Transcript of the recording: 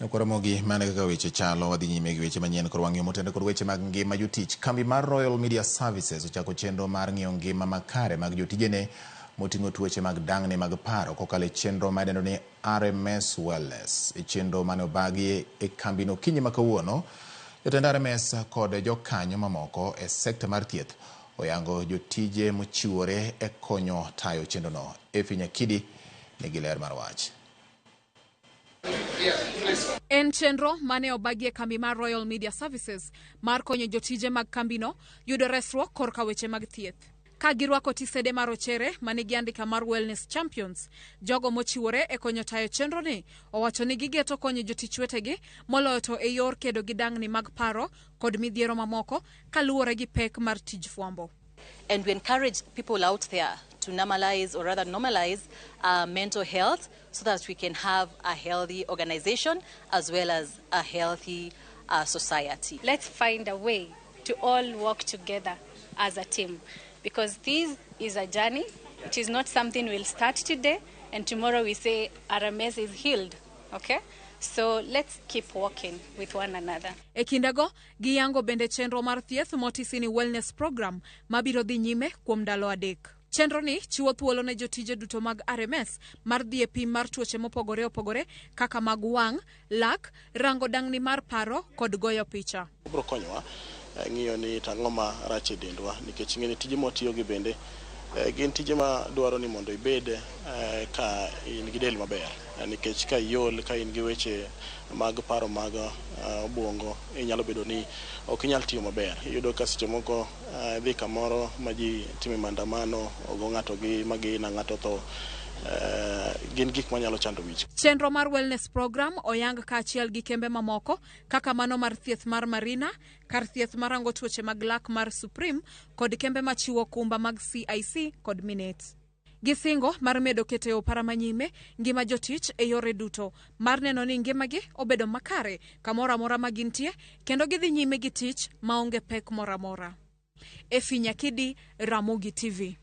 Nyakwaramogi, mana kaka weche chalo, wadhi nyime gi weche manyien kod wang'yo motende kod weche mag ngima jotich. Kambi mar Royal Media Services ochako chenro mar ng'iyo ngima makare mag jotijene moting'o tuoche mag dang'ni mag paro kokalo e chenro ma idendo ni RMS Wellness. E chenro mane obagi e kambino okinyi ma kawuono, jotend RMS kod jokanyo mamoko e sekta mar thieth oyango jotije mochiwore e konyo tayo chenrono. Effie Nyakidi nigi ler mar wach. En chenro mane obagi e kambi mar Royal Media Services mar konyo jotije mag kambino yudo resruok korka weche mag thieth. Ka girwako tisede marochere manigi andika mar Wellness Champions, jogo mochiwore e konyo tayo chenroni owacho ni gigeto konyo jotich wetegi moloyo to e yor kedo gi dang'ni mag paro kod midhiero mamoko kaluwore gi pek mar tij fwambo. And we encourage people out there to normalize, or rather normalize, mental health so that we can have a healthy organization as well as a healthy society. Let's find a way to all work together as a team, because this is a journey. It is not something we'll start today and tomorrow we say RMS is healed, okay? So let's keep working with one another. E kindego, giyango bende chenro mar thieth motisi ni Wellness Program mabiro dhi nyime kuom ndalo 3. Chenro ni chiwo thuolo ne jotije duto mag RMS mar dhi e pim mar tuoche mopogore opogore kaka mag wang', lak, rango dang'ni mar paro kod goyo picha. Obiro konyowa ng'iyo ni to ang'o ma rach e dendwa, nikech ing'e ni tije mwatiyo gi bende gin tije ma dwaro ni mondo ibed ka in gi del maber, nikech ka iol, ka in gi weche mag paro mag obwongo, inyalo bedo ni ok inyal tiyo maber. Iyudo ka seche moko idhi kamoro ma ji time maandamano, ogo ng'ato gi magina, ng'ato tho, gin gik manyalo chando wich. Chenro mar Wellness Program oyang kaachiel gi kembe mamoko kaka mano mar thieth mar Marina, kar thieth marango tuoche mag lak mar Supreme kod kembe machiwo kumba mag CIC kod Minet. Gisingo mar medo keto e opara manyime ngima jotich e yore duto mar neno ni ngimagi obedo makare kamoro amora ma gintie kendo gidhi nyime gi tich maonge pek moro amora. Effie Nyakidi, Ramogi TV.